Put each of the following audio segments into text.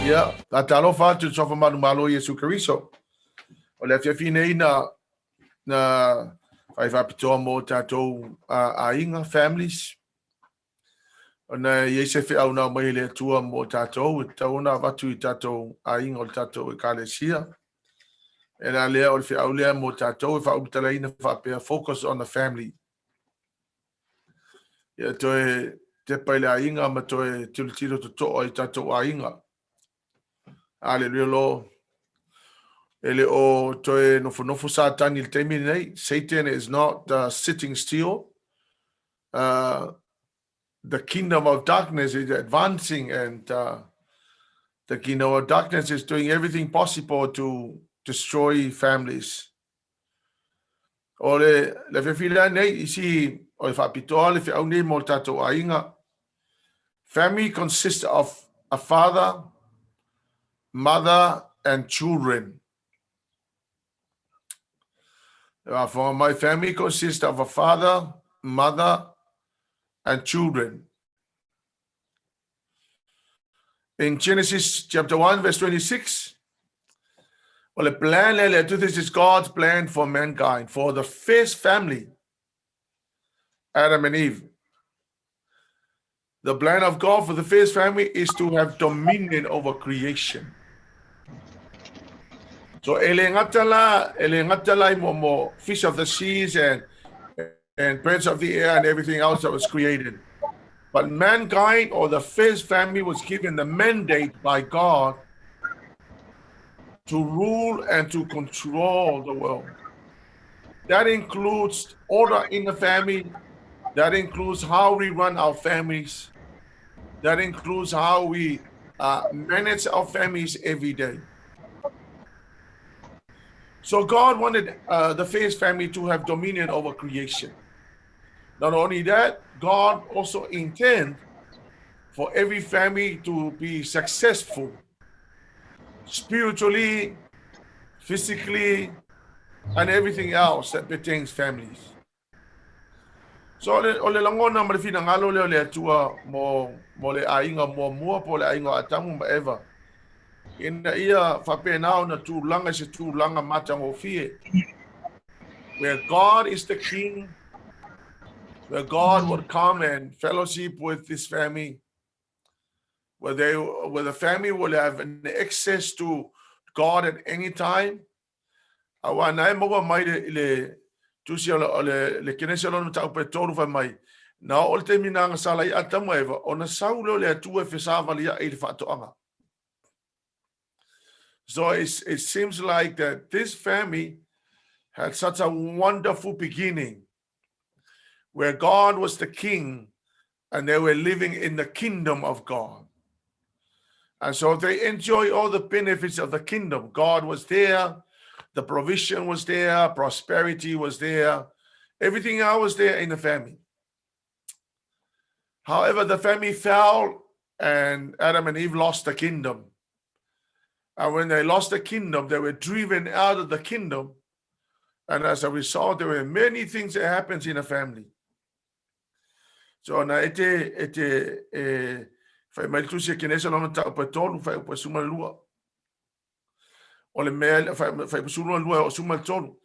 Ia, faatalofa atu i le Suafa Manumalo o Iesu Keriso. O le afiafi nei na, na fai faapitoa mo tatou aiga, families. Ona e i ai se feau na aumai e le Atua mo tatou, e tatau ona avatu i tatou aiga o le tatou Ekalesia. E la lea o le feau lea mo tatou e faaulutalaina faapea, focus on the family. Ia toe tepa i le aiga ma toe tilotilo totoa i tatou aiga. Aleluia Lord. E le o toe nofonofo Satani i le taimi lenei. Satan is not sitting still. The kingdom of darkness is advancing and the kingdom of darkness is doing everything possible to destroy families. O le, le fefilea nei, isi, o le faapitoa le feau nei mo le tatou aiga. Family consists of a father, mother and children. My family consists of a father, mother, and children. In Genesis chapter 1, verse 26, well, the plan, this is God's plan for mankind, for the first family, Adam and Eve. The plan of God for the first family is to have dominion over creation. So e le gata la, e le gata la i mo mo fish of the seas and birds of the air and everything else that was created. But mankind or the first family was given the mandate by God to rule and to control the world. That includes order in the family. That includes how we run our families. That includes how we manage our families every day. So God wanted the first family to have dominion over creation. Not only that, God also intend for every family to be successful spiritually, physically, and everything else that pertains families. So o le lagona ma le finagalo lea o le Atua mo le aiga muamua po o le aiga o Atamu ma Eva, ina ia faapena ona tulaga i se tulaga matagofie, where God is the king, where God would come and fellowship with this family, where the family will have an access to God at any time. Aua na e maua mai le, le tusi o le Kenese o lona mataupu e tolu fai mai, na oo le taimi na agasala ai Atamu ma Eva, ona sau lea o le Atua e fesavalia'i i le faatoaga. So it seems like that this family had such a wonderful beginning where God was the king and they were living in the kingdom of God. And so they enjoy all the benefits of the kingdom. God was there, the provision was there, prosperity was there, everything else was there in the family. However, the family fell and Adam and Eve lost the kingdom. And when they lost the kingdom, they were driven out of the kingdom. And as a result, there were many things that happens in a family. So na e te e fai mai le tusi e Kenesa lona mataupu e tolu, fuaiupu e 12. O le mea fuaiupu 12 o 13.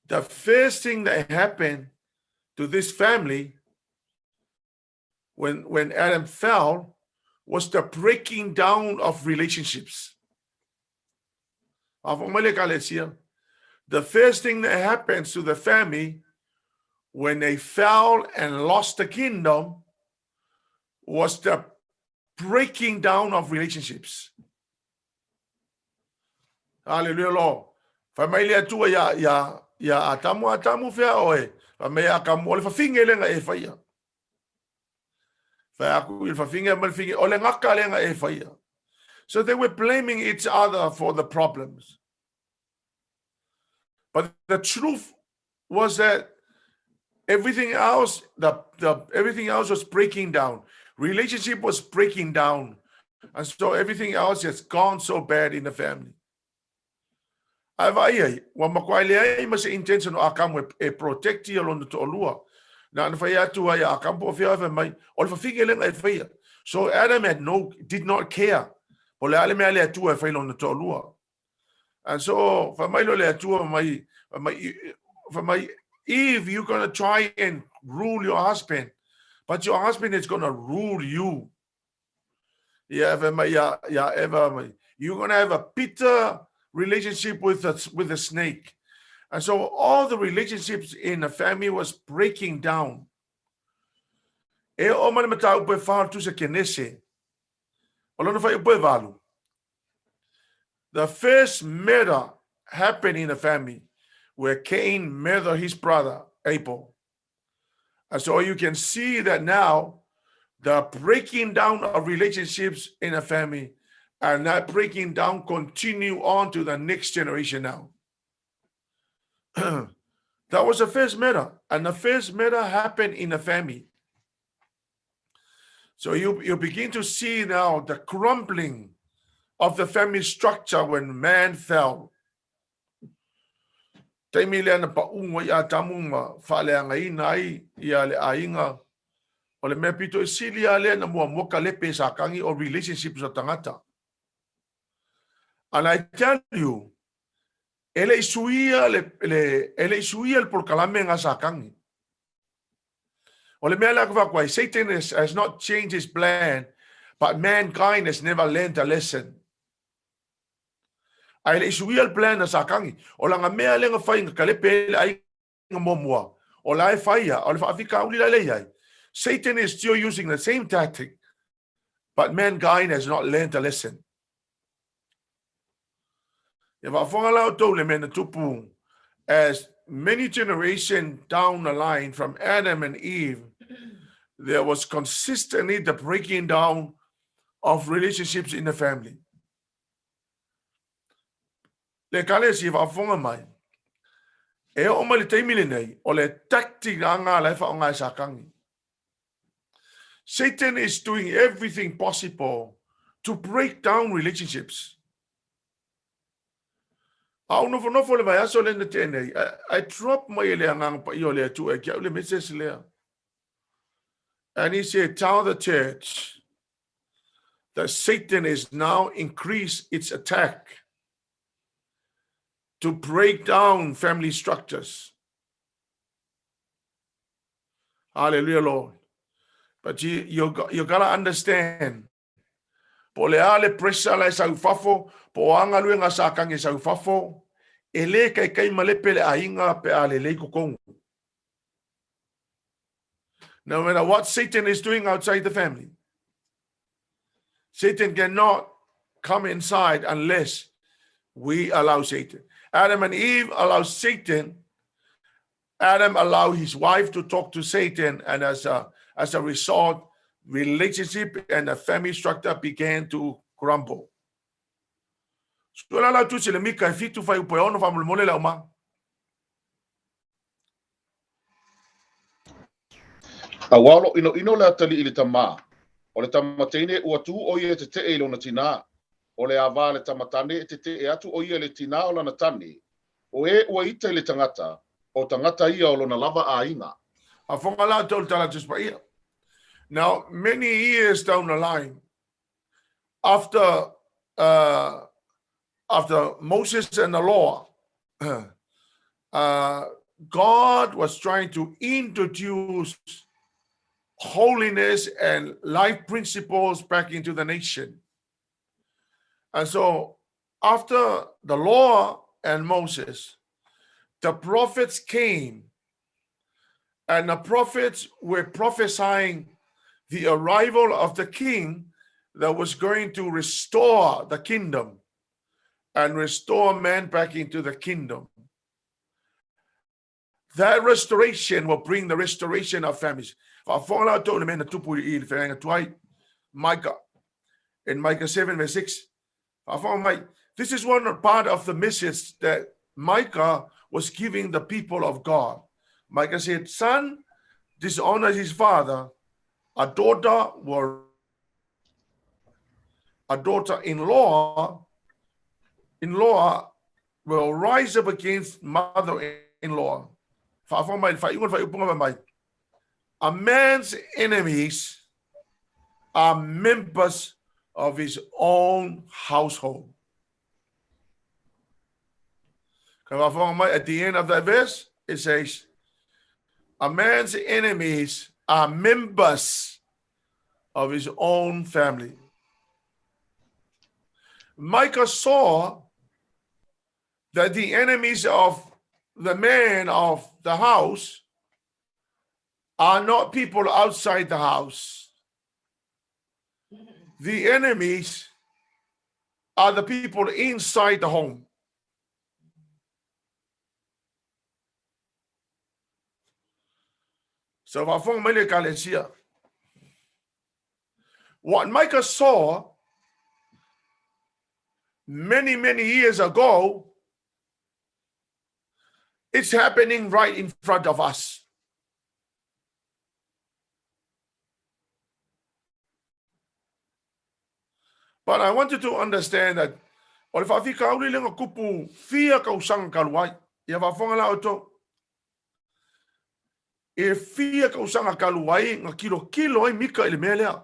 The first thing that happened to this family when Adam fell was the breaking down of relationships. The first thing that happens to the family when they fell and lost the kingdom was the breaking down of relationships. Hallelujah, Lord. Fai mai le Atua ia Atamu, Atamu fea oe. Fai mai Akamu, o le fafine lea na e faia. Fai aku i le fafine ma le fafine, o le gaka lea na e faia. So they were blaming each other for the problems. But the truth was that everything else, the everything else was breaking down. Relationship was breaking down. And so everything else has gone so bad in the family. Ae vaai ai, ua matuai leai ma se intention o Akamu e protect ia lona toalua. Na ana fai atu ai a Akamu po o fea fai mai, o le fafine lea na e faia. So Adam had no, did not care. Po le a le mea le Atua e fai lona toalua. And so, fai mai loa le Atua mai, mai, fai mai, Eve, you're going to try and rule your husband, but your husband is going to rule you. Ia, fai mai ia, ia Eva, mai, you're going to have a bitter relationship with the snake. And so all the relationships in the family was breaking down. E oo mai le mataupu e fa tusi o Kenese. O lona fuaiupu e 8. The first murder happened in the family where Cain murdered his brother Abel. And so you can see that now the breaking down of relationships in a family and that breaking down continue on to the next generation now. That was the first murder. And the first murder happened in the family. So you begin to see now the crumbling of the family structure when man fell. Taimi lea na paʻu ai Atamu ma faaleagaina ai ia le aiga. O le mea pito e sili a lea na muamua kalepe e Satani o relationships o tagata. And I tell you, e le i suia le, e le i suia le polokalame a Satani. O le mea lea ka faakuai, Satan has not changed his plan, but mankind has never learned a lesson. Ae le i suia le plan a Satani. O lana mea lea na fai na kalepe le aiga muamua. O la e faia, o le faafitauli la le iai. Satan is still using the same tactic, but mankind has not learned a lesson. Ia faafofoga la outou le mea na tupu as many generations down the line from Adam and Eve, there was consistently the breaking down of relationships in the family. Le ekalesia faafofoga mai. E oo mai le taimi lenei, o le tactic lena la e faaaoga e Satani. Satan is doing everything possible to break down relationships. A ou nofonofo le vaiaso lea na tea nei, I drop mai e le Agaga Paia o le Atua ia te au le message lea. And he said, "Tell the church that Satan is now increased its attack to break down family structures." Hallelujah, Lord. But you gotta understand. Po o le a le pressure la e sau fafo, po o a galuega a Satani e sau fafo, e le taitai malepe le aiga pe a lelei totonu. No matter what Satan is doing outside the family, Satan cannot come inside unless we allow Satan. Adam and Eve allow Satan. Adam allowed his wife to talk to Satan, and as a result, relationship and the family structure began to crumble. So la la tusi le Mika e 7 fuaiupu e 6 faamolemole le auma. Auā o loo inoino le atalii i le tamā, o le tama teine ua tu o ia e tetee i lona tinā, o le avā a le tama tane e tetee atu o ia i le tinā o lana tane, o e ua ita i le tagata, o tagata ia o lona lava aiga. Faafofoga la outou i le tala Tusi Paia. Now, many years down the line, after Moses and the law, God was trying to introduce holiness and life principles back into the nation. And so, after the law and Moses, the prophets came, and the prophets were prophesying the arrival of the king that was going to restore the kingdom and restore man back into the kingdom. That restoration will bring the restoration of families. Faafofoga la outou le mea na tupu i le feagaiga tuai. Micah. In Micah 7 verse 6. Faafofoga mai. This is one part of the message that Micah was giving the people of God. Micah said, "Son dishonors his father, a daughter-in-law in law will rise up against mother-in-law." Faafofoga mai, faaiuga le faaiupuga mai. "A man's enemies are members of his own household. At the end of that verse, it says, A man's enemies are members of his own family. Micah saw that the enemies of the man of the house are not people outside the house. The enemies are the people inside the home. So faafofoga mai le ekalesia. What Micah saw many, many years ago, it's happening right in front of us. But I want you to understand that o le faafitauli lea na tupu fia tausaga talu ai. Ia faafofoga la outou. E fia tausaga talu ai na tilotilo ai Mika i le mea lea.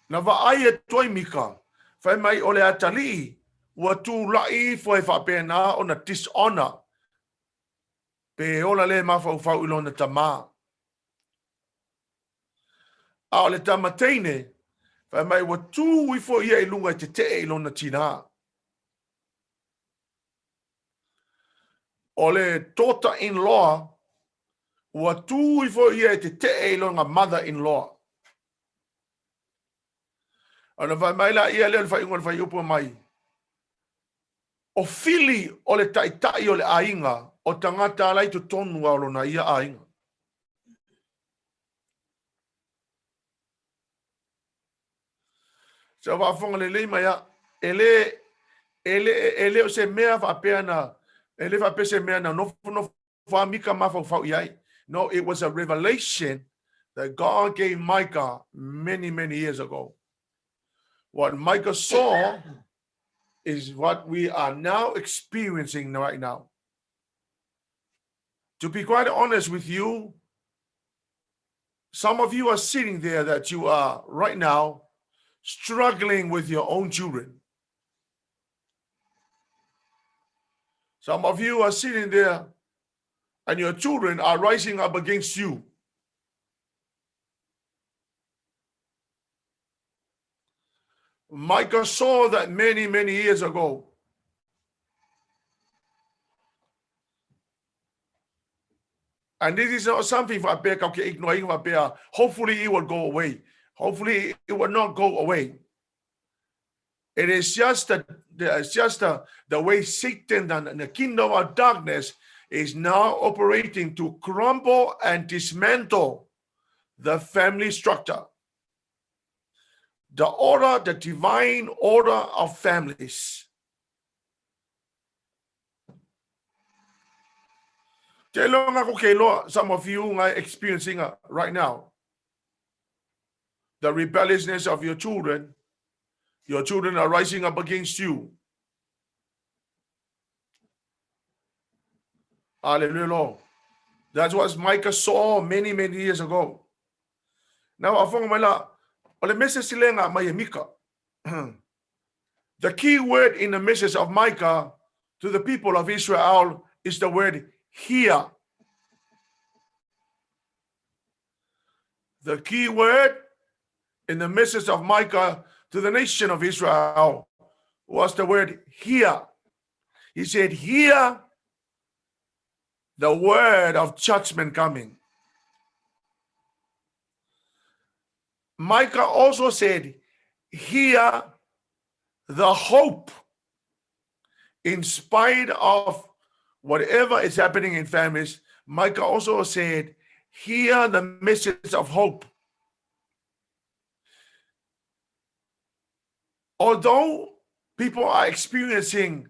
Na vaai atu ai Mika, fai mai o le atalii ua tulai ifo e faapena ona dishonor pe ola le mafaufau i lona tamā. A o le tama teine, fai mai ua tū ifo ia i luga e tetee i lona tinā. O le daughter-in-law, ua tū ifo ia e tetee i lona mother-in-law. Ona fai mai laia lea o le faaiuga o le fuaiupu mai, O fili o le taitai o le aiga o tagata ala i totonu a o lona ia aiga. Se faafofoga lelei mai a, e le, e le, e le o se mea faapea na, e le faapea se mea na nofonofo a Mika mafaufau i ai. No, it was a revelation that God gave Micah many, many years ago. What Micah saw is what we are now experiencing right now. To be quite honest with you, some of you are sitting there that you are right now struggling with your own children. Some of you are sitting there and your children are rising up against you. Micah saw that many, many years ago. And this is not something faapea kau ke ignore faapea hopefully it will go away. Hopefully it will not go away. It is just that it's just the way Satan and the kingdom of darkness is now operating to crumble and dismantle the family structure. The order, the divine order of families. Te longa ko ke loa, some of you are experiencing right now. The rebelliousness of your children. Your children are rising up against you. Hallelujah, Lord. That's what Micah saw many, many years ago. Now, faafofoga mai la, o le message lea na aumai e Mika. The key word in the message of Micah to the people of Israel is the word hear. The key word in the message of Micah to the nation of Israel was the word hear. He said, Hear the word of judgment coming. Micah also said, Hear the hope in spite of whatever is happening in families. Micah also said, Hear the message of hope. Although people are experiencing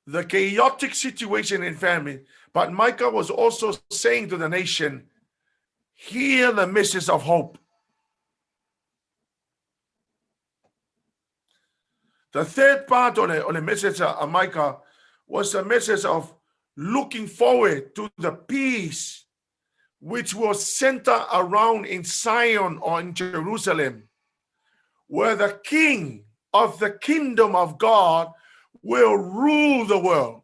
the chaotic situation in family, but Micah was also saying to the nation, Hear the message of hope. The third part o le, o le message a Micah was the message of looking forward to the peace Which will center around in Zion or in Jerusalem, where the king of the kingdom of God will rule the world.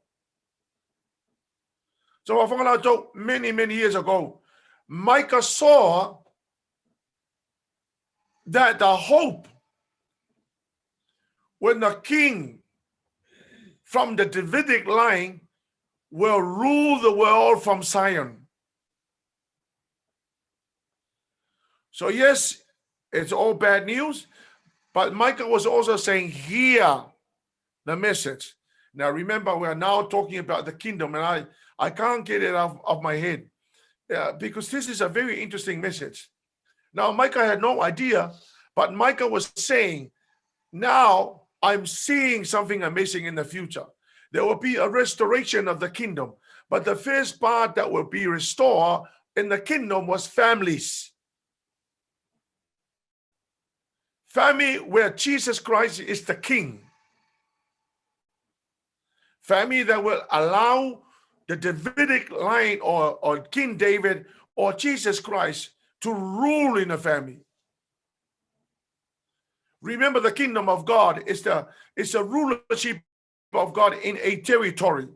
So many, many years ago, Micah saw that the hope when the king from the Davidic line will rule the world from Zion. So, yes, it's all bad news, but Micah was also saying, hear the message. Now, remember, we are now talking about the kingdom, and I can't get it out of my head because this is a very interesting message. Now, Micah had no idea, but Micah was saying, now I'm seeing something amazing in the future. There will be a restoration of the kingdom. But the first part that will be restored in the kingdom was families. Family where Jesus Christ is the king. Family that will allow the Davidic line or King David or Jesus Christ to rule in the family. Remember, the kingdom of God is the rulership of God in a territory.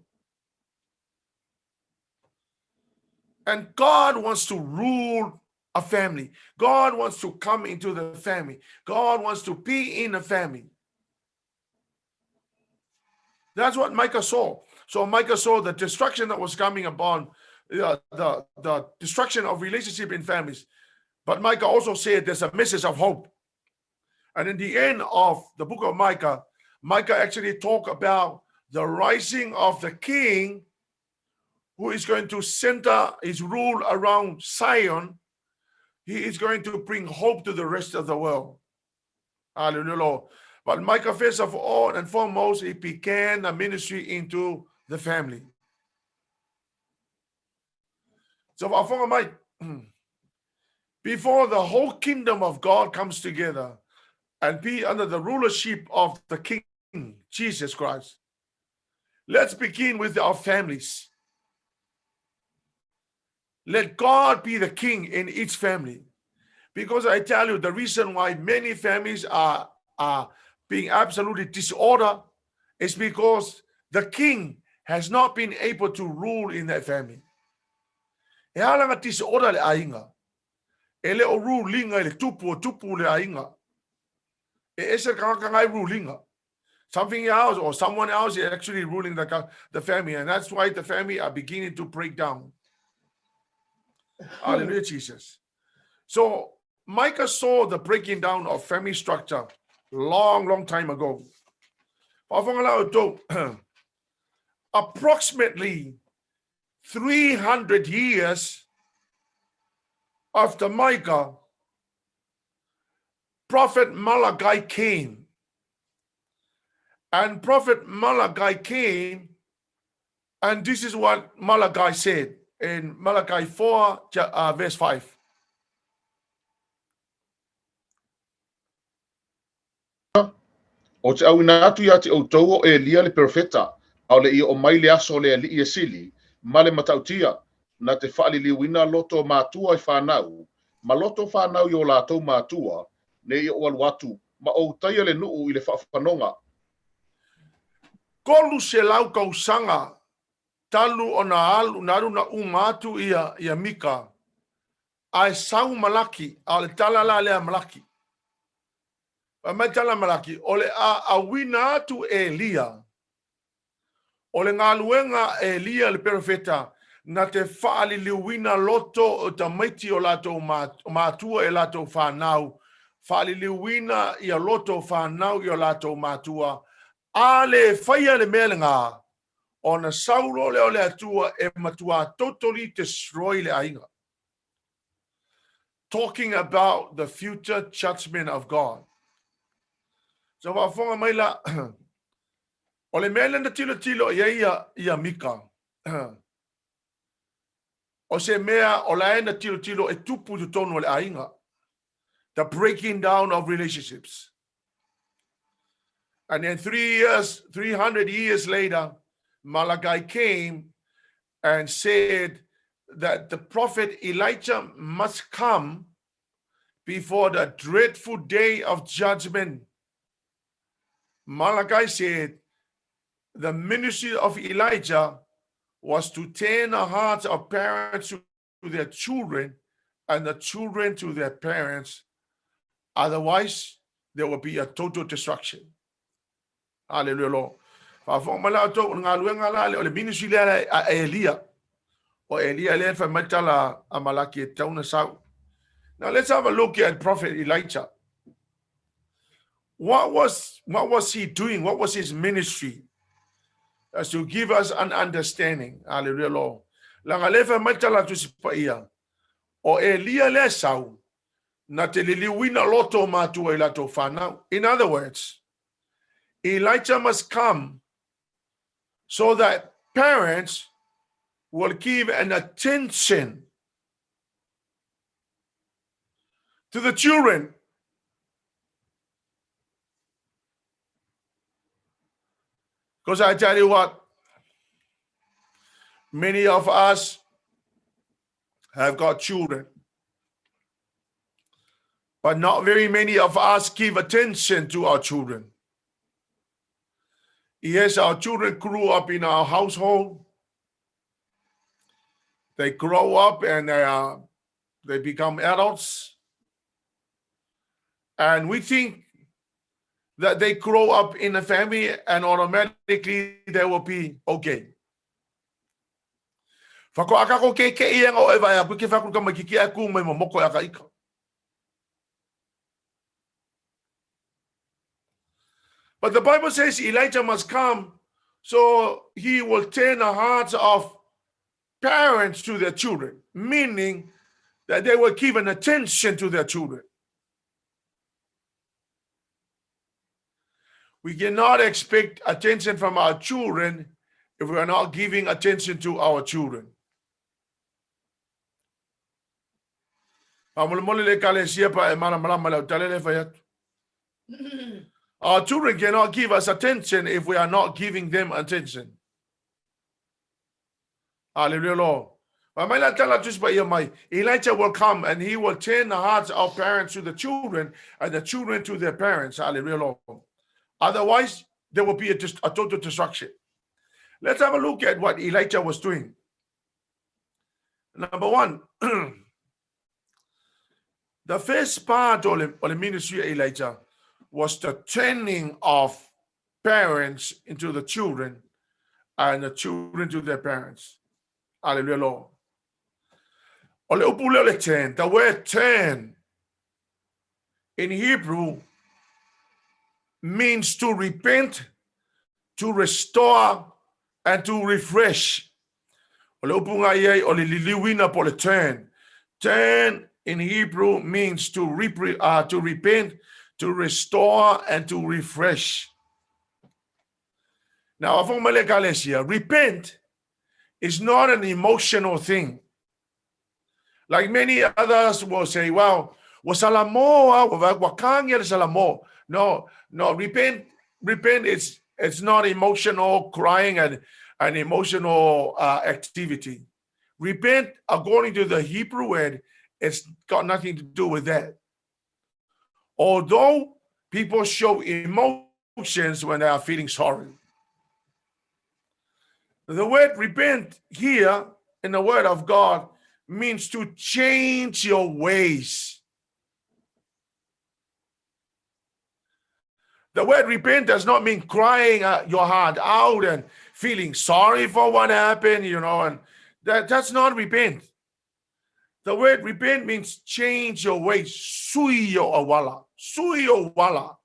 And God wants to rule a family. God wants to come into the family. God wants to be in the family. That's what Micah saw. So Micah saw the destruction that was coming upon the destruction of relationship in families. But Micah also said there's a message of hope. And in the end of the book of Micah, Micah actually talked about the rising of the king who is going to center his rule around Zion. He is going to bring hope to the rest of the world. Hallelujah, Lord. But Micah, first of all and foremost, he began the ministry into the family. So, faafofoga mai, before the whole kingdom of God comes together and be under the rulership of the King, Jesus Christ, let's begin with our families. Let God be the king in each family. Because I tell you, the reason why many families are being absolutely disorder is because the king has not been able to rule in that family. E ala ona disorder le aiga. E le o ruling i le tupu o tupu le aiga. E ese tagata e ruling. Something else or someone else is actually ruling the family. And that's why the family are beginning to break down. Hallelujah, Jesus. So Micah saw the breaking down of family structure long, long time ago. Approximately 300 years after Micah, Prophet Malachi came. And Prophet Malachi came, and this is what Malachi said in Malachi 4, verse 5. Ou te auina atu ia te outou o Elia le perofeta, a o le i oo mai le aso o le Alii e sili, ma le matautia, na te faaliliuina loto o matua i fanau, ma loto o fanau i o latou matua, ne i ou alu atu, ma ou taia le nuu i le faafanoga. 300 tausaga talu ona alu na alu na uma atu ia Mika ae sau Malaki, a o le tala la lea Malaki. Fai mai tala Malaki, o le a auina atu Elia, o le galuega Elia le perofeta, na te faaliliuina loto o tamaiti o latou matua e latou fanau, faaliliuina ia loto o fanau i o latou matua, a le faia le mea lena, ona sau loa lea o le Atua e matua totally destroy le aiga. Talking about the future judgment of God. So faafofoga mai la, o le mea lea na tilotilo i ai ia Mika, o se mea o la e na tilotilo e tupu i totonu o le aiga. The breaking down of relationships. And then 300 years later, Malachi came and said that the prophet Elijah must come before the dreadful day of judgment. Malachi said the ministry of Elijah was to turn the hearts of parents to their children and the children to their parents. Otherwise, there will be a total destruction. Hallelujah, Lord. Faafofoga mai la outou, o le galuega la o le ministry lea a Elia. O Elia lea e fai mai tala a Malaki e tatau ona sau. Now let's have a look at Prophet Elijah. What was he doing? What was his ministry? As to give us an understanding. Hallelujah, Lord. Leaga lea fai mai tala Tusi Paia. O Elia lea sau, na te liliuina loto o matua i latou fanau. In other words, Elijah must come so that parents will give an attention to the children. Because I tell you what, many of us have got children, but not very many of us give attention to our children. Yes, our children grew up in our household. They grow up and they become adults. And we think that they grow up in a family and automatically they will be okay. Whako akako ke ke ia o e vai aku ke whaku ka mai ki aku mai mo moko aka ika. But the Bible says Elijah must come so he will turn the hearts of parents to their children, meaning that they will give an attention to their children. We cannot expect attention from our children if we are not giving attention to our children. Faamolemole le ekalesia pa e malamalama le autale le fai atu. Our children cannot give us attention if we are not giving them attention. Hallelujah, Lord. Mai la tala Tusi Paia mai. Elijah will come and he will turn the hearts of parents to the children and the children to their parents. Hallelujah, Lord. Otherwise, there will be a total destruction. Let's have a look at what Elijah was doing. Number one, the first part of the ministry of Elijah was the turning of parents into the children and the children to their parents. Hallelujah, Lord. O le upu lea o le turn, the word turn in Hebrew means to repent, to restore, and to refresh. O le upu ngai ai o le liliuina po le turn. Turn in Hebrew means to repent, to restore, and to refresh. Now, afo male ekalesia, repent is not an emotional thing. Like many others will say, well, wa salamo, wa kangi le salamo. No, repent is it's not emotional crying and an emotional activity. Repent, according to the Hebrew word, it's got nothing to do with that. Although people show emotions when they are feeling sorry. The word repent here in the word of God means to change your ways. The word repent does not mean crying your heart out and feeling sorry for what happened, and that's not repent. The word repent means change your ways. Sui o auala. Sui o auala.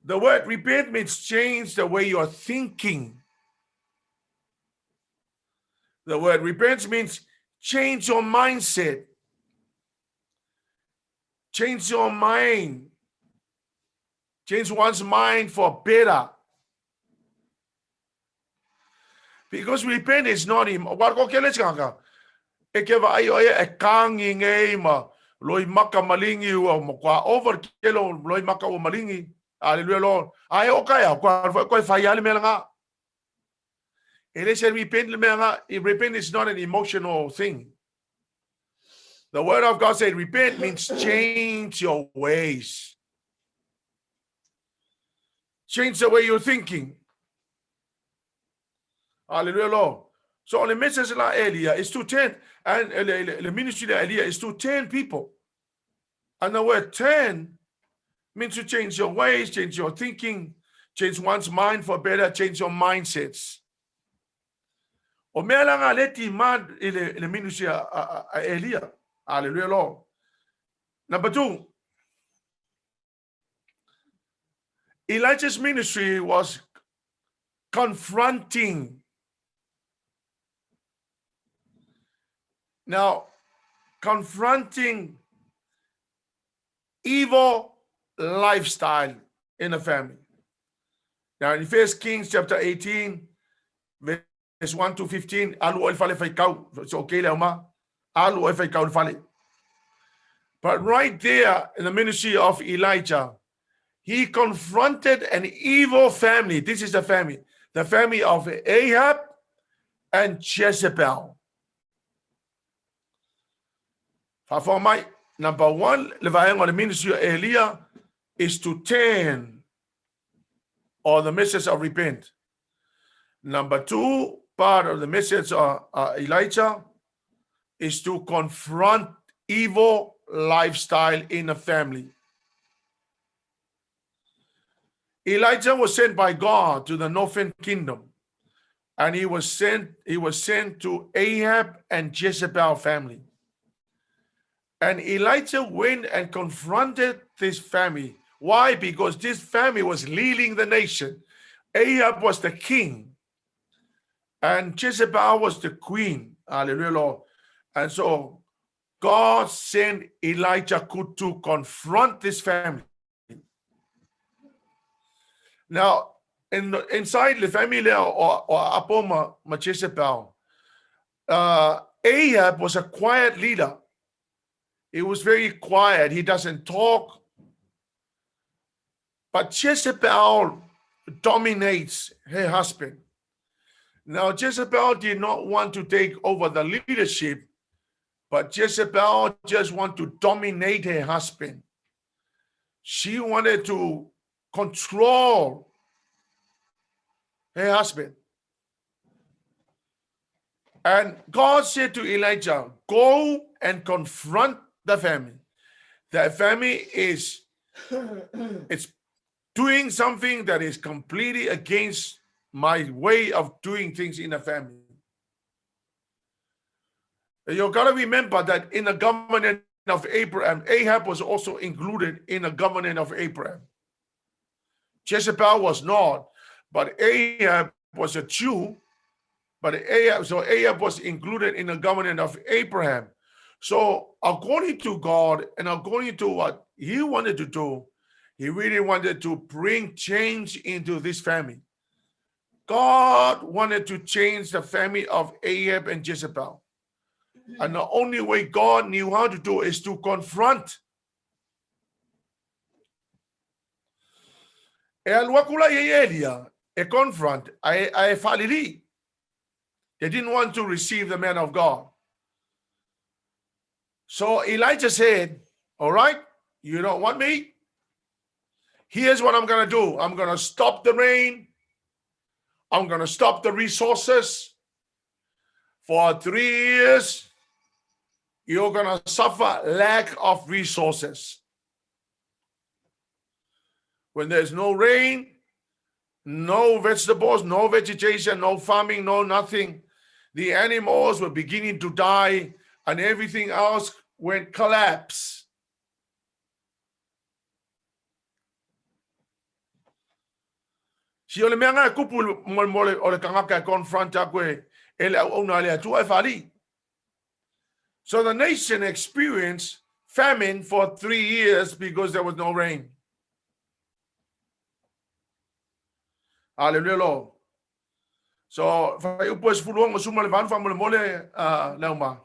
The word repent means change the way you're thinking. The word repent means change your mindset. Change your mind. Change one's mind for better. Because repent is not him. Wa ko ke le changa. E ke va ai o e kangi ngei ma loi maka malingi ua mo kwa over ke lo loi maka o malingi. Hallelujah, Lord. Ai o kai kwa ko whai ale mela ngā. E le se repent le mea nga, repent is not an emotional thing. The word of God said repent means change your ways. Change the way you're thinking. Hallelujah, Lord. So on the message la Elia is to turn, and the ministry la Elia is to turn people. And the word turn means to change your ways, change your thinking, change one's mind for better, change your mindsets. O mea la ngā le ti ma i le ministry a Elia. Hallelujah, Lord. Number two, Elijah's ministry was confronting. Now, confronting evil lifestyle in the family. Now, in 1 Kings chapter 18, verse 1 to 15, alu oi fale fai kau. It's okay, leo Alu oi fai kau fale. But right there in the ministry of Elijah, he confronted an evil family. This is the family of Ahab and Jezebel. For my number one, le vaenga o le ministry of Elia is to turn or the message of repent. Number two, part of the message of Elijah is to confront evil lifestyle in a family. Elijah was sent by God to the northern kingdom, and he was sent to Ahab and Jezebel family. And Elijah went and confronted this family. Why? Because this family was leading the nation. Ahab was the king, and Jezebel was the queen. Hallelujah, Lord. And so God sent Elijah to confront this family. Now, inside the family or Apo ma Jezebel, Ahab was a quiet leader. He was very quiet. He doesn't talk. But Jezebel dominates her husband. Now, Jezebel did not want to take over the leadership, but Jezebel just wanted to dominate her husband. She wanted to control her husband. And God said to Elijah, "Go and confront the family. The family is it's doing something that is completely against my way of doing things in the family." You got to remember that in the covenant of Abraham, Ahab was also included in the covenant of Abraham. Jezebel was not, but Ahab was a Jew. But Ahab, so Ahab was included in the covenant of Abraham. So according to God and according to what he wanted to do, he really wanted to bring change into this family. God wanted to change the family of Ahab and Jezebel. And the only way God knew how to do is to confront. E alu aku la i Elia, e confront, ai e whalili. They didn't want to receive the man of God. So Elijah said, "All right, you don't want me? Here's what I'm going to do. I'm going to stop the rain. I'm going to stop the resources. For 3 years, you're going to suffer lack of resources. When there's no rain, no vegetables, no vegetation, no farming, no nothing. The animals were beginning to die and everything else went collapse." Si o le mea ngai kupu mo mo le o le kangaka e confront aku e le au le Atua e whali. So the nation experienced famine for 3 years because there was no rain. Hallelujah, Lord. So, fai upu e sefulu suma le vanu wha mole mole leo ma.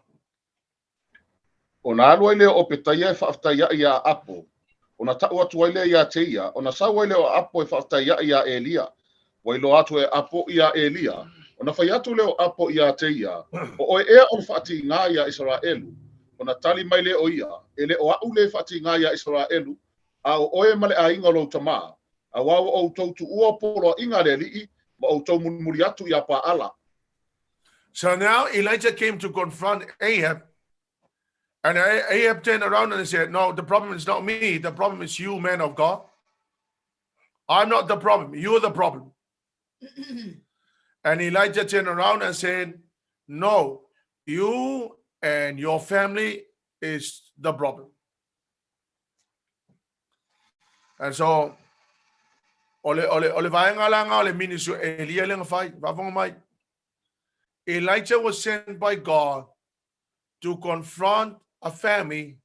O na alu ai lea o Petaia e whaaftai ia Apo. O na tau atu ai lea ia te ia. O na sau ai lea o Apo e whaaftai ia Elia. Wa ilo atu e Apo ia Elia. Ona fai atu lea o Apo iā te ia, O ʻoe ea o le faatigā iā Isaraelu? Ona tali mai lea o ia, E le o aʻu le faatigā iā Isaraelu, a ʻo ʻoe ma le ʻaiga o lou tamā, auā ua ʻoutou tuʻua poloaʻiga a le Aliʻi, ma ʻoutou mulimuli atu iā Paʻala. So now Elijah came to confront Ahab, and Ahab turned around and said, No, the problem is not me. The problem is you, man of God. I'm not the problem. You're the problem. And Elijah turned around and said, No, you and your family is the problem. And so, o le, o le, o le vaenga la nga o le ministry o Elia le ngawhai, wafonga mai. Elijah was sent by God to confront a family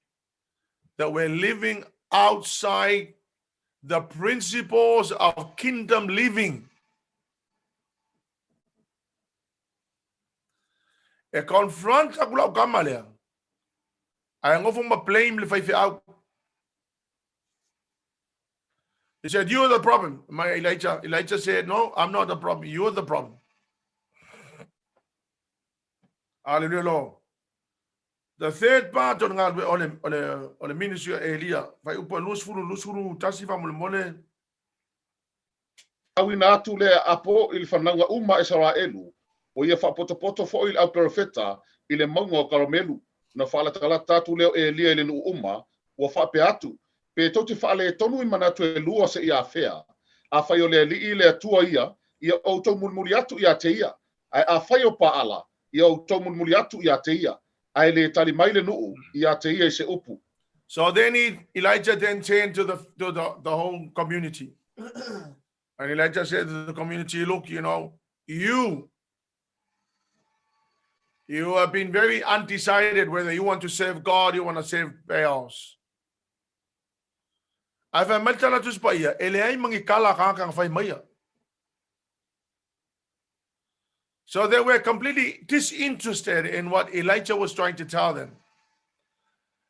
that were living outside the principles of kingdom living. E confront aku lau kama lea. Ae ngofo ma blame le faifeau. He said, You're the problem. My Elijah, Elijah said, No, I'm not the problem. You're the problem. Hallelujah, Lord. The third part o le galue o le, o le, o le ministry o Elia, fai upu e 20, 21 faamolemole. Auina atu lea apo i le fanauga uma a Isaraelu, ua ia faapotopoto foi i le au perofeta i le mauga o Karamelu. Na faalatalata atu lea o Elia i le nuu uma, ua faapea atu, Pe tou te faaletonu i manatu e lua seia afea, afai o le Alii le Atua ia, ia outou mulimuli atu ia te ia, ae afai o Paala, ia outou mulimuli atu ia te ia, ae le tali mai le nuu ia te ia i se upu. So then he, Elijah then turned to the to the, the whole community. And Elijah said to the community, look, you know, you you have been very undecided whether you want to serve God, you want to serve Baals. Ae fai mai le tala Tusi Paia, e leai ma ni kala a kānaka na fai maia. So they were completely disinterested in what Elijah was trying to tell them.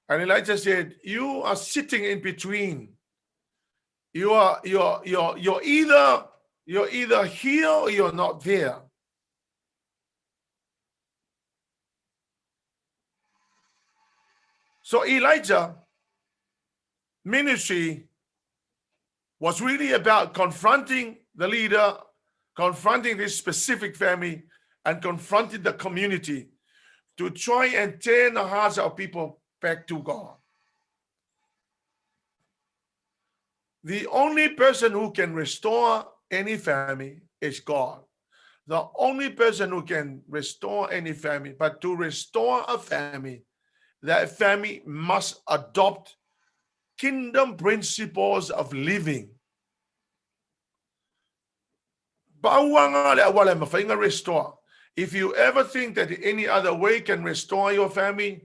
And Elijah said, You are sitting in between. You are you're you're you're either you're either here or you're not there. So Elijah ministry was really about confronting the leader, confronting this specific family, and confronting the community to try and turn the hearts of people back to God. The only person who can restore any family is God. The only person who can restore any family, but to restore a family, that family must adopt kingdom principles of living. Restore. If you ever think that any other way can restore your family,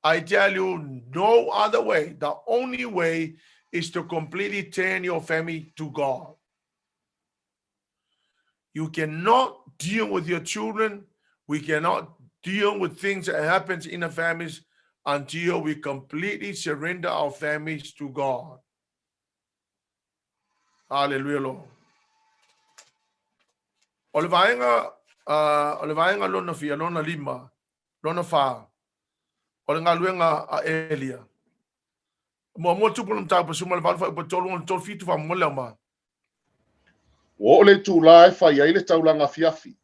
I tell you, no other way. The only way is to completely turn your family to God. You cannot deal with your children. We cannot deal with things that happens in the families until we completely surrender our families to God. Hallelujah, Lord. O le vaega, o le vaega lona fia, lona lima, lona whā, o le galuega a Elia. Muamua tupu le mataupu suma le valu faaiupu tolu ono tolu fitu faamolemole auma. Ua oo le itulā e fai ai le taulaga afiafi,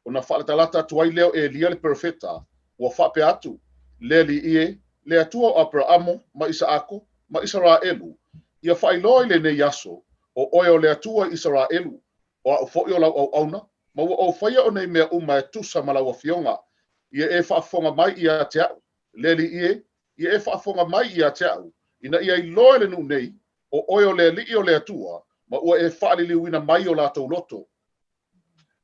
ona faalatalata atu ai lea o Elia le perofeta, ua faapea atu, Le Alii e, le Atua o Aperaamo ma Isaako ma Isaraelu, ia faailoa i lenei aso, o oe o le Atua i Isaraelu, o aʻu foi o lau auauna, ma ua ou faia o nei mea uma e tusa ma lau afioga. Ia e faafofoga mai ia te aʻu, le Alii e, ia e faafofoga mai ia te aʻu, ina ia iloa e le nuu nei, o oe o le Alii o le Atua, ma ua e faaliliuina mai o latou loto.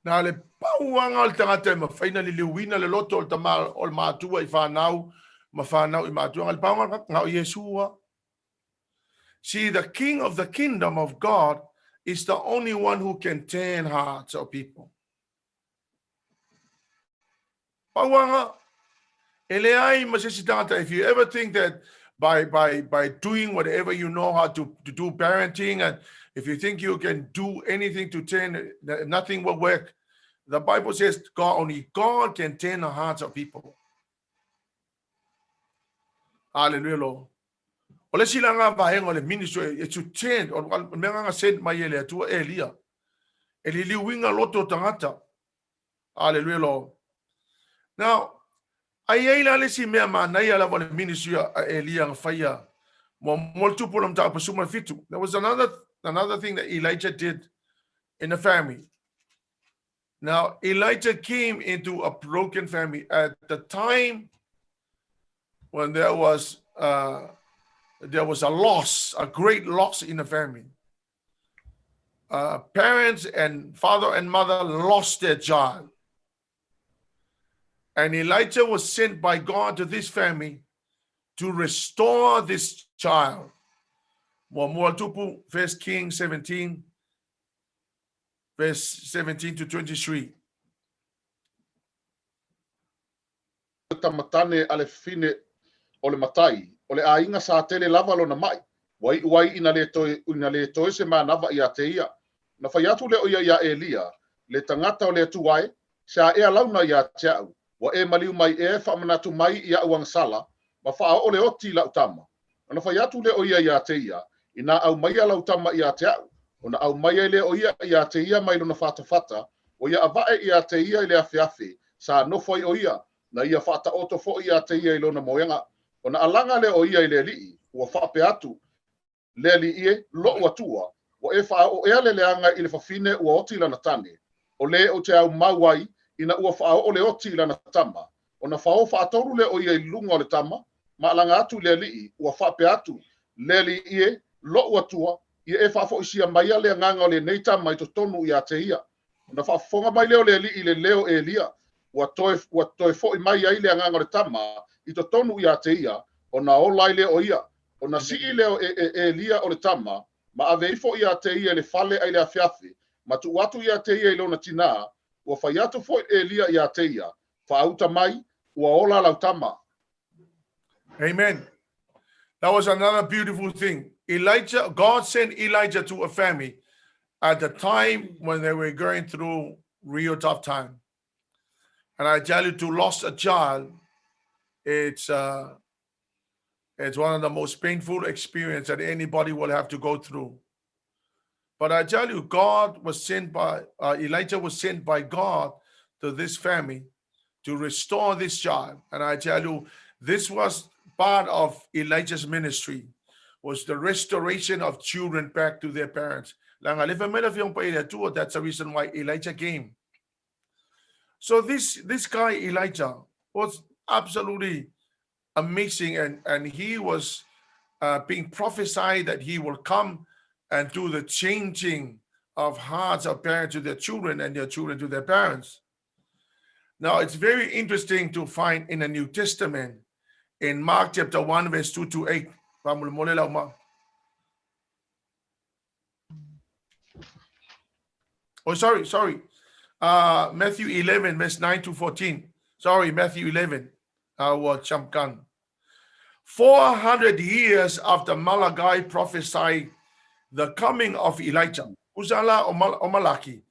Na le pauaga o le tagata e mafai ona liliuina le loto o le tama o le matua i fanau ma fanau i matua. Na le pauaga na o Iesu a. See, the king of the kingdom of God is the only one who can turn hearts of people. Pauaga, e leai ma se isi tagata. If you ever think that by by by doing whatever you know how to, to do parenting and if you think you can do anything to turn nothing will work. The Bible says God, only God can turn the hearts of people. Hallelujah, Lord. O le isi la vaega o le ministry e to turn, o le mea nga send mai e le Atua Elia. E liliuiga loto o tagata. Hallelujah, Lord. Now, ai ai la le isi mea manaia lava o le ministry a Elia na faia. Mo mo le tupu o le mataupu 17. There was another thing that Elijah did in the family. Now, Elijah came into a broken family at the time when there was a loss, a great loss in the family. Parents and father and mother lost their child. And Elijah was sent by God to this family to restore this child. Muamua Tupu, 1 Kings 17, verse 17 to 23. Tama tane a le fafine o le matai, o le aiga sa tele lava lona ma'i, ua iʻu ai ina lē toe se manava iā te ia. Na fai atu lea o ia iā Elia, le tagata o le Atua e, se a ea launa iā te a'u, ua e maliu mai ea e faamanatu mai i a'u agasala, ma faaoo le oti i la'u tama. Ona fai atu lea o ia iā te ia, inā aumaia lau tama iā te a'u, ona aumai ai lea o ia iā te ia mai lona fatafata, ua ia avae iā te ia i le afeafe, sa nofo ai o ia, na ia faataoto foʻi iā te ia i lona moega. Ona alaga lea o ia i le alii, ua faapea atu, le alii e, loʻu Atua, ua e faaoo ea le leaga i le fafine ua oti lana tane, o lē ou te aumau ai, ina ua faaoo le oti i lana tama. Ona faō faatolu lea o ia i luga o le tama, ma alaga atu i le alii, ua faapea atu, le alii e, loʻu Atua, ia e faafoʻisia maia le agaga o lenei tama i totonu iā te ia. Ona faafofoga mai lea o le alii i le leo Elia, ua toe foʻi mai ai le agaga o le tama i totonu iā te ia, ona ola ai lea o ia. Ona sii lea o e Elia o le tama, ma ave ifo iā te ia i le fale ai le afeafe, ma tuu atu iā te ia i lona tinā, ua fai atu foʻi Elia iā te ia, faauta mai, ua ola lau tama. Amen. That was another beautiful thing. Elijah, God sent Elijah to a family at the time when they were going through real tough time. And I tell you, to lost a child, it's one of the most painful experience that anybody will have to go through. But I tell you, God was sent by Elijah was sent by God to this family to restore this child. And I tell you, this was part of Elijah's ministry, was the restoration of children back to their parents. That's the reason why Elijah came. So this guy Elijah was absolutely amazing, and he was being prophesied that he will come and do the changing of hearts of parents to their children and their children to their parents. Now it's very interesting to find in the New Testament in Mark chapter 1 verse 2 to 8. Famolemole lau ma. Oh, sorry, sorry. Matthew 11, verse 9 to 14. Sorry, Matthew 11. Our jump gun. 400 years after Malachi prophesied the coming of Elijah. Usala o Malaki.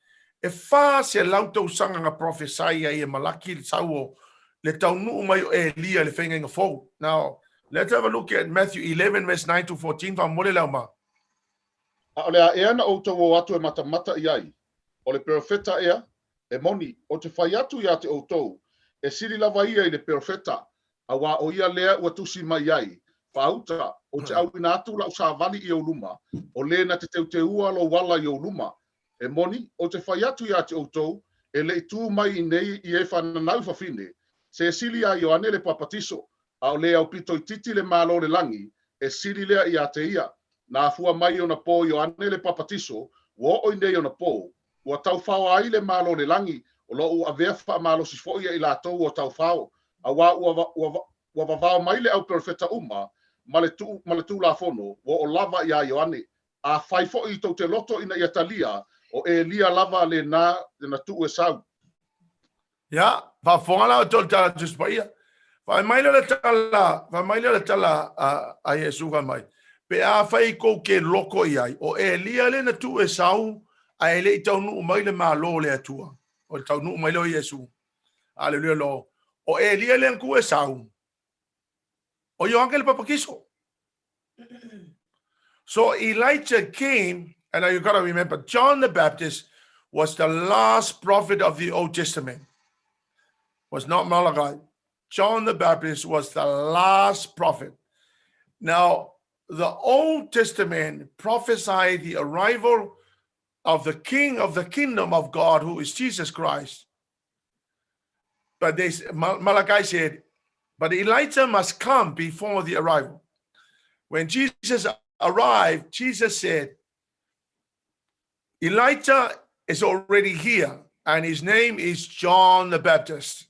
E 400 tausaga na prophesy ai e Malaki le sau o le taunuu mai o Elia le faiga fou. Now, let's have a look at Matthew 11 verse 9 to 14. Faamole lau ma. A o le a ea na outou o atu e matamata i ai. O le perofeta ea, e moni, o te fai atu iā te outou, e sili lava ia i le perofeta, auā o ia lea ua tusi mai ai, faauta, ou te auina atu la'u savali i ou luma, o lē na te teuteua lou ala i ou luma. E moni, ou te fai atu iā te outou, e leʻi tū mai i nei i e fananau fafine, se sili iā Ioane le Papatiso, a o lē aupito itiiti le Mālō o le lagi, e sili lea iā te ia. Na afua mai ona pō Ioane le Papatiso, ua oo i nei ona pō, ua taufao ai le Mālō o le lagi, o loo ua avea faamalosi foʻi ia i latou ua taufao, auā ua vavao mai le au perofeta uma, ma le Tulafono, ua oo lava iā Ioane. Afai foʻi tou te loto ina ia talia, o Elia lava lenā na tuu e sau. Ia, faafofoga la outou i le tala a le Tusi Paia. Fai mai lea o le tala, fai mai lea o le tala a Iesu fai mai, pe afai kou te loko i ai, o Elia lea na tuu e sau, ae le i taunuu mai le Malo o le Atua. O le taunuu mai lea o Iesu. Aleluia Lord. O Elia lea na tuu e sau. O Ioane le Papatiso. So Elijah came, and now you got to remember, John the Baptist was the last prophet of the Old Testament. Was not Malachi. John the Baptist was the last prophet. Now, the Old Testament prophesied the arrival of the King of the kingdom of God, who is Jesus Christ. But they, Malachi said, but Elijah must come before the arrival. When Jesus arrived, Jesus said, Elijah is already here, and his name is John the Baptist.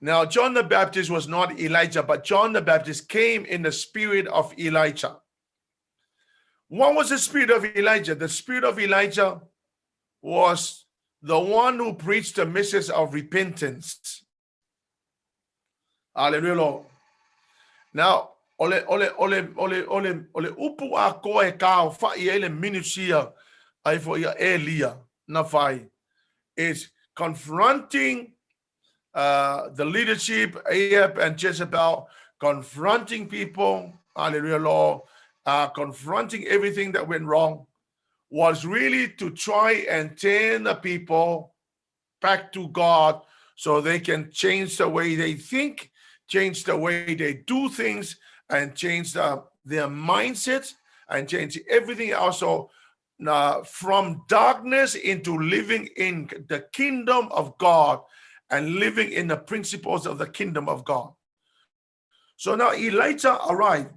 Now, John the Baptist was not Elijah, but John the Baptist came in the spirit of Elijah. What was the spirit of Elijah? The spirit of Elijah was the one who preached the message of repentance. Hallelujah, Lord. Now, ole ole ole ole ole ole upu a koa e kao whai e le minusia ai fo ia Elia na whai is confronting the leadership, Ahab and Jezebel, confronting people, hallelujah, Lord, confronting everything that went wrong, was really to try and turn the people back to God so they can change the way they think, change the way they do things, and change their mindsets and change everything else. So from darkness into living in the kingdom of God and living in the principles of the kingdom of God. So now Elijah arrived,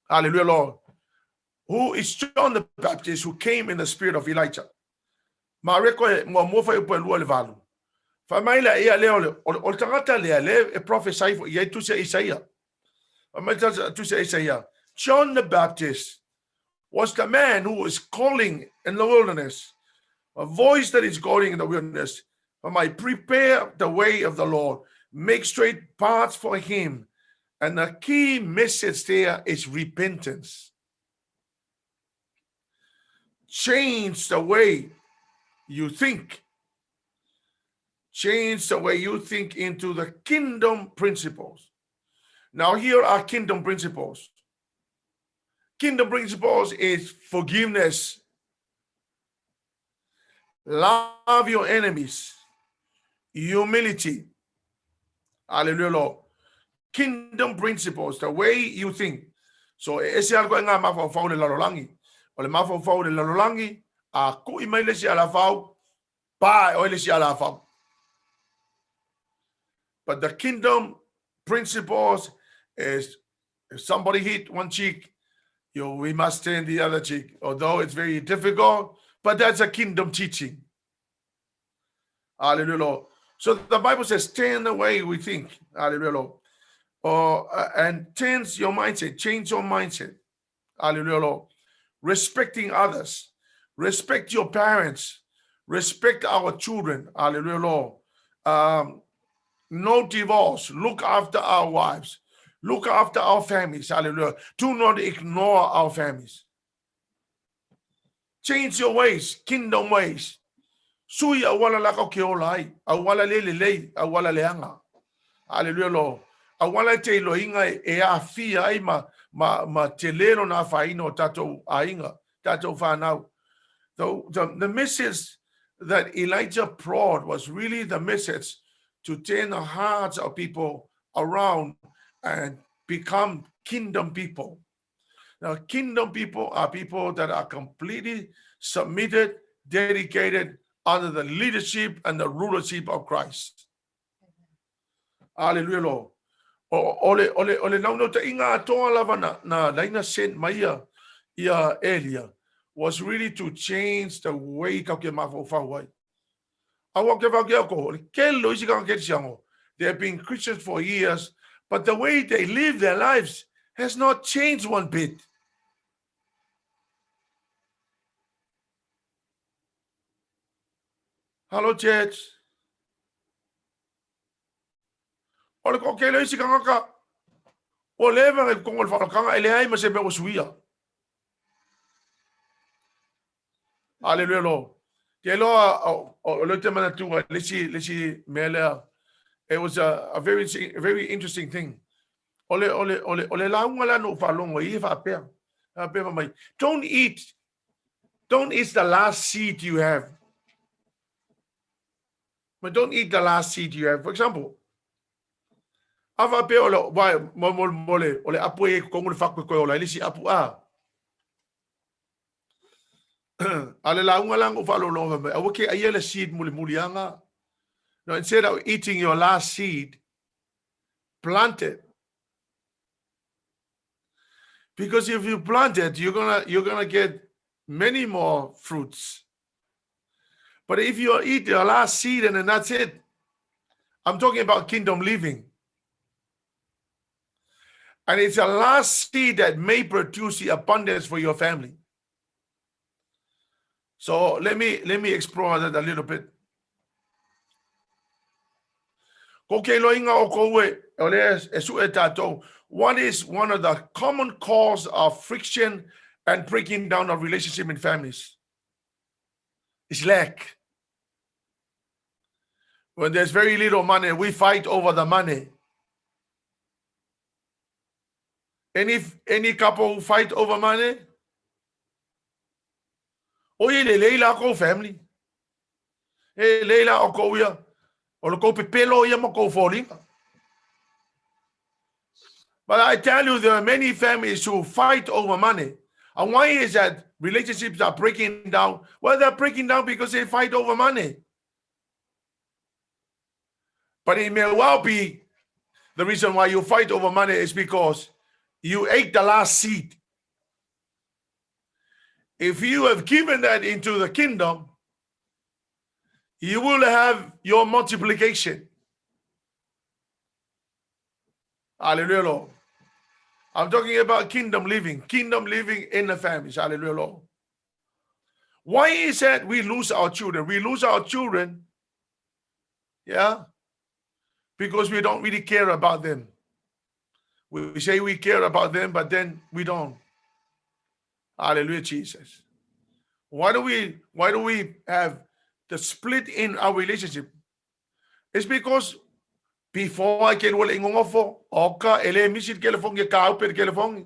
hallelujah, Lord, who is John the Baptist, who came in the spirit of Elijah. Ma reko e mua mua whai upo e lua le valu. Whai mai la ia lea o le, o le tangata lea le e prophesy fo ia tusi a Isaia. Whai mai tusi a Isaia. John the Baptist was the man who was calling in the wilderness. A voice that is calling in the wilderness. Whai mai, prepare the way of the Lord. Make straight paths for him. And the key message there is repentance. Change the way you think. Change the way you think into the kingdom principles. Now, here are kingdom principles. Kingdom principles is forgiveness. Love your enemies. Humility. Hallelujah, Lord. Kingdom principles, the way you think. So, e ese algo e ngā mawhauwhau le lalolangi. O le mawhauwhau le lalolangi, a kui mai le si ala whau, pa e oi le si ala whau. But the kingdom principles is if somebody hit one cheek, we must turn the other cheek. Although it's very difficult, but that's a kingdom teaching. Hallelujah, Lord. So the Bible says, turn the way we think. Hallelujah, Lord. And change your mindset. Change your mindset. Hallelujah, Lord. Respecting others. Respect your parents. Respect our children. Hallelujah, Lord. No divorce. Look after our wives. Look after our families. Hallelujah. Do not ignore our families. Change your ways, kingdom ways. Sui auala la kau ke ola ai, auala le lelei, auala leaga. Hallelujah, Lord. Auala e te iloiga e aafia ai ma, ma, ma te lelo nā whaina o tātou aiga, tātou whānau. The message that Elijah brought was really the message to turn the hearts of people around and become kingdom people. Now, kingdom people are people that are completely submitted, dedicated under the leadership and the rulership of Christ. Hallelujah, Lord. O, le, o, le, o le naunau ta inga atoa lava na, na laina sent mai ia, ia Elia was really to change the way kau ke mawhau ai. Aua ke wau ke ako, le kelo isi kanga kerisiango. They have been Christians for years, but the way they live their lives has not changed one bit. Hello, church. O le kokele isi kangaka, o leva ngai kongo le whakakanga e leai ma se mea o suia. Hallelujah, Lord. Te loa o le te manatunga le isi mea lea. It was a very very interesting thing. O le lauga lea na ou faalogo i e faapea. Faapea mai, don't eat the last seed you have. But don't eat the last seed you have. For example, a faapea o le vai mo mo mo le o le apu e kongo le faku ko ola le si apu a. A le lauga la ngo faalologa mai, aua ke aia le seed mulimuli anga. No, instead of eating your last seed, plant it. Because if you plant it, you're gonna get many more fruits. But if you eat your last seed and then that's it, I'm talking about kingdom living. And it's a last seed that may produce the abundance for your family. So let me explore that a little bit. Ko ke loinga o koue, o le e su e tātou. What is one of the common cause of friction and breaking down of relationship in families? It's lack. When there's very little money, we fight over the money. Any couple who fight over money? O i le leila ko family. E leila o ko ia. O le ko pepelo ia ma ko foliga. But I tell you, there are many families who fight over money. And why is that relationships are breaking down? Well, they're breaking down because they fight over money. But it may well be the reason why you fight over money is because you ate the last seed. If you have given that into the kingdom, you will have your multiplication. Hallelujah, Lord. I'm talking about kingdom living in the families. Hallelujah, Lord. Why is that we lose our children? We lose our children, yeah, because we don't really care about them. We say we care about them, but then we don't. Hallelujah, Jesus. Why do we have the split in our relationship? It's because before I can wale ngongofo oka ele misi telefone ke ka upe telefone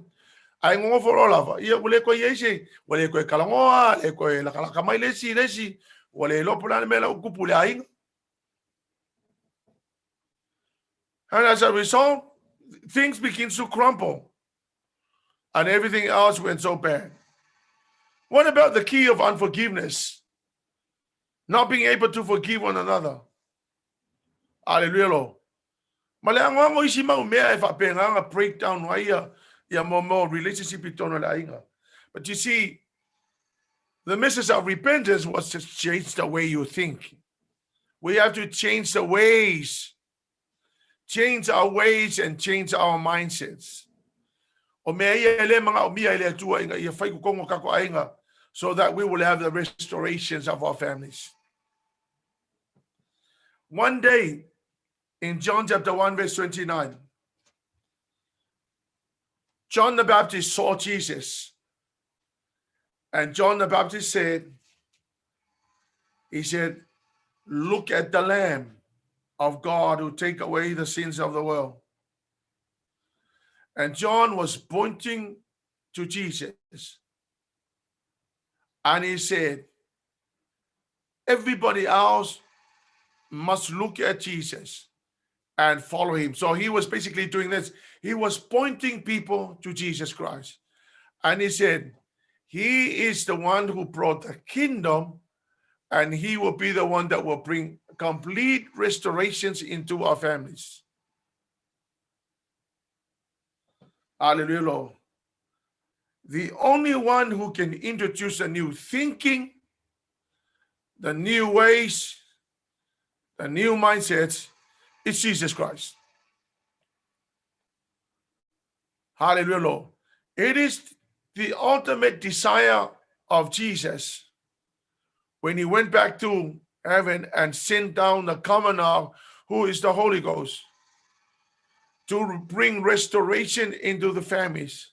ai ngongofo lo lava ia ule ko yese wale ko kalangoa le ko la kala kamai le si le si wale lo pula me la kupu le ai. And as a result, things begin to crumble and everything else went so bad. What about the key of unforgiveness? Not being able to forgive one another. Hallelujah, Lord. Ma le angoango isi mau mea e whaapenganga breakdown wa ia ia mo mo relationship i tōna le ainga. But you see, the message of repentance was to change the way you think. We have to change the ways, change our ways and change our mindsets. O mea ia le mga o mia i le atua inga ia whai kukongo kako ainga so that we will have the restorations of our families. One day, in John chapter 1, verse 29, John the Baptist saw Jesus. And John the Baptist said, he said, "Look at the Lamb of God who take away the sins of the world." And John was pointing to Jesus. And he said, everybody else must look at Jesus and follow him. So he was basically doing this. He was pointing people to Jesus Christ. And he said, he is the one who brought the kingdom, and he will be the one that will bring complete restorations into our families. Hallelujah, Lord. The only one who can introduce a new thinking, the new ways, the new mindsets is Jesus Christ. Hallelujah, Lord. It is the ultimate desire of Jesus when he went back to heaven and sent down the Commoner, who is the Holy Ghost, to bring restoration into the families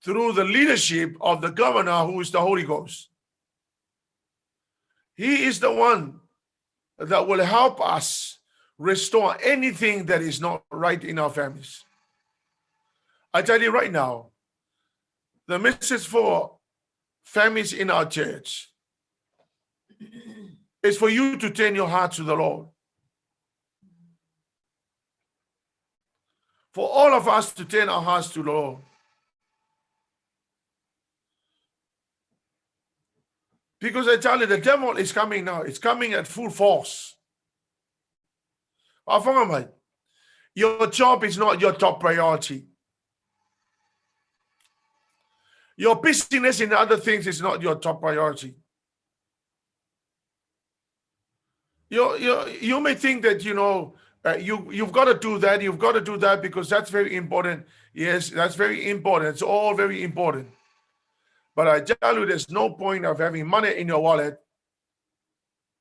through the leadership of the governor, who is the Holy Ghost. He is the one that will help us restore anything that is not right in our families. I tell you right now, the message for families in our church is for you to turn your heart to the Lord. For all of us to turn our hearts to the Lord. Because I tell you, the devil is coming now. It's coming at full force. Your job is not your top priority. Your busyness in other things is not your top priority. You may think that, you know, you've got to do that, you've got to do that because that's very important. Yes, that's very important. It's all very important. But I tell you, there's no point of having money in your wallet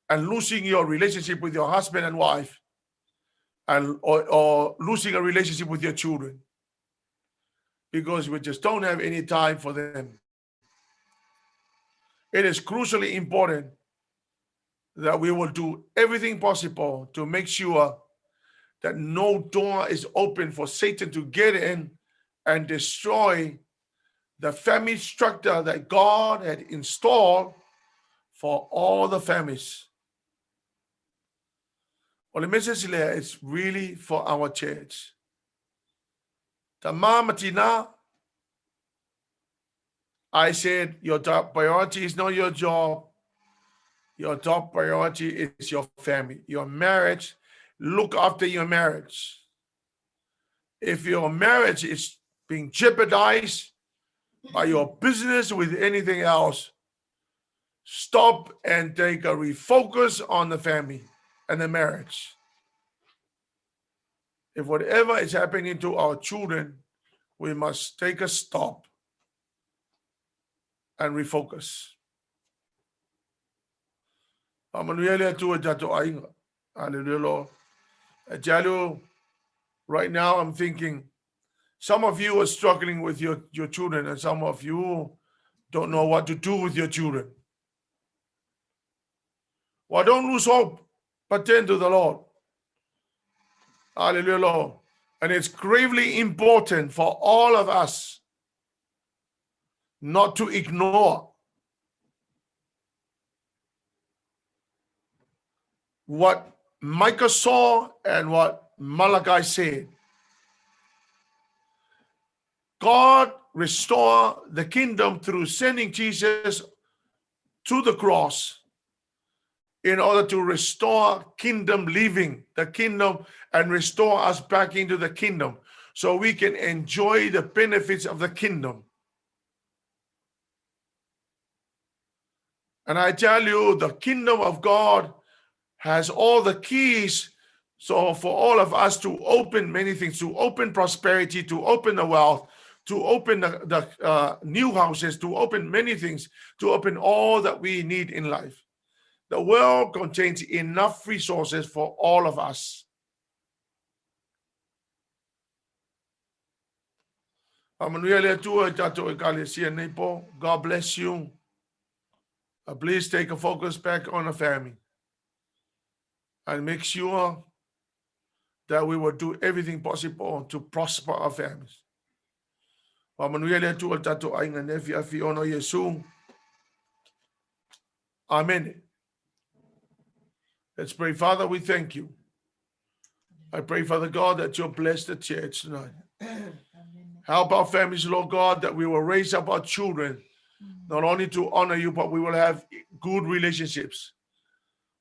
and losing your relationship with your husband and wife, and or losing a relationship with your children, because we just don't have any time for them. It is crucially important that we will do everything possible to make sure that no door is open for Satan to get in and destroy the family structure that God had installed for all the families. Well, the message here is really for our church. Tama matina, I said your top priority is not your job. Your top priority is your family, your marriage. Look after your marriage. If your marriage is being jeopardized by your business with anything else, stop and take a refocus on the family and the marriage. If whatever is happening to our children, we must take a stop and refocus. Hallelujah, Lord. I tell you, right now I'm thinking, some of you are struggling with your children, and some of you don't know what to do with your children. Well, don't lose hope, but turn to the Lord. Hallelujah, Lord. And it's gravely important for all of us not to ignore what Micah saw and what Malachi said. God restored the kingdom through sending Jesus to the cross in order to restore kingdom living, the kingdom, and restore us back into the kingdom so we can enjoy the benefits of the kingdom. And I tell you, the kingdom of God has all the keys. So for all of us to open many things, to open prosperity, to open the wealth, to open the new houses, to open many things, to open all that we need in life. The world contains enough resources for all of us. God bless you. Please take a focus back on the family and make sure that we will do everything possible to prosper our families. Amen. Let's pray. Father, we thank you. I pray, Father God, that you'll bless the church tonight. Help our families, Lord God, that we will raise up our children, not only to honor you, but we will have good relationships.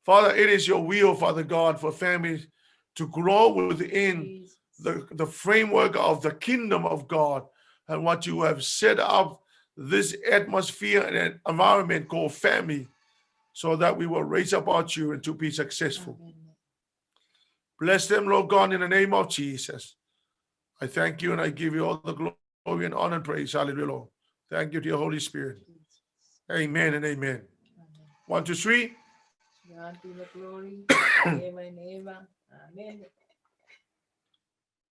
Father, it is your will, Father God, for families to grow within the framework of the kingdom of God and what you have set up, this atmosphere and environment called family, so that we will raise up our children to be successful. Amen. Bless them, Lord God, in the name of Jesus. I thank you and I give you all the glory and honor and praise. Hallelujah, Lord. Thank you, dear Holy Spirit. Amen and amen. Amen. 1, 2, 3. God be the glory, ever and ever. Amen.